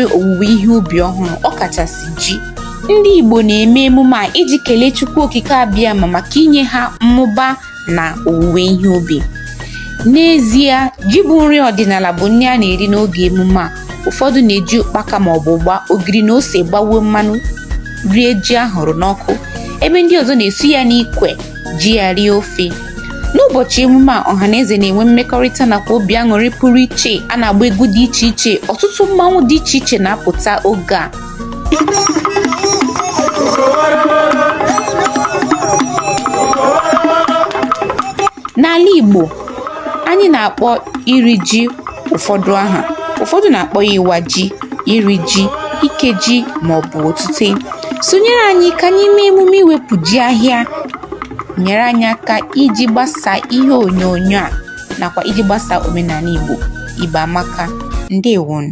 Owuwe ihe ubi ọhụrụ, ọkachasị ji. Ndị Igbo na-eme emume a iji kelee Chukwu Okike Abịama maka inye ha mmụba na owuwe ihe ubi. N'ezie, ji bụ nri ọdịnala bụ nri a na-eri n'oge emume a. Ụfọdụ na-eji ụkpaka maọbụ ụgba, ogiri na ose gbawuo mmanụ rie ji a hụrụ n'ọkụ, ebe ndị ọzọ na-esu ya n'ikwe ji ya rie ofe. N'ụbọchị emume a, ọhaneze na-enwe mmekọrịta nakwa obi aṅụrị pụrụ iche. A na-agba egwu dị iche iche, ọtụtụ mmanwụ dị iche iche na-apụta oge a. N'ala Igbo, anyị na-akpọ iri ji ụfọdụ aha. Ụfọdụ na-akpọ ya ịwa ji, iri ji, ike ji maọbụ otute. Sonyere anyị ka anyị mee emume iwepụ ji ahịa. Nyere anyị aka iji gbasaa ihe onyonyo a nakwa iji gbasaa omenala Igbo. Igbo amaka. Ndewonu.